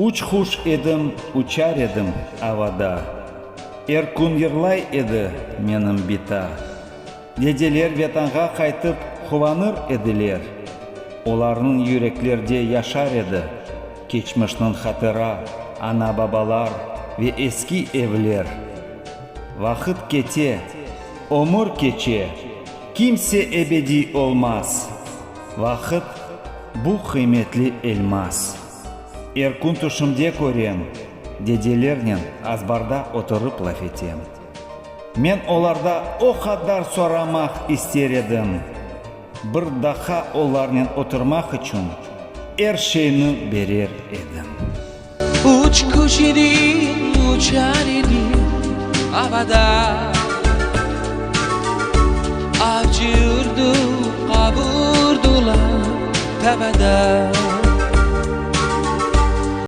Üç quş edim, uçar edim avada, Er kün yırlay edi menim bita. Dedeler Vetanğa qaytıp quvanır ediler, Olarnıñ yüreklerde yaşar edi keçmişniñ hatıra, Ana-babalar ve eski evler. Vaqıt kete, ömür keçe, kimse ebediy olmaz, Vaqıt, bu qıymetli elmaz. Er kün tüşümde körem, dedelernen azbarda oturıp laf etem. Men olarda o qadar soramaq ister edim, bir daha olarnen oturmaq içün er şeyni berer edim. Üç quş edim, uçar edim avada, Avcı urdı, qavurdılar tavada.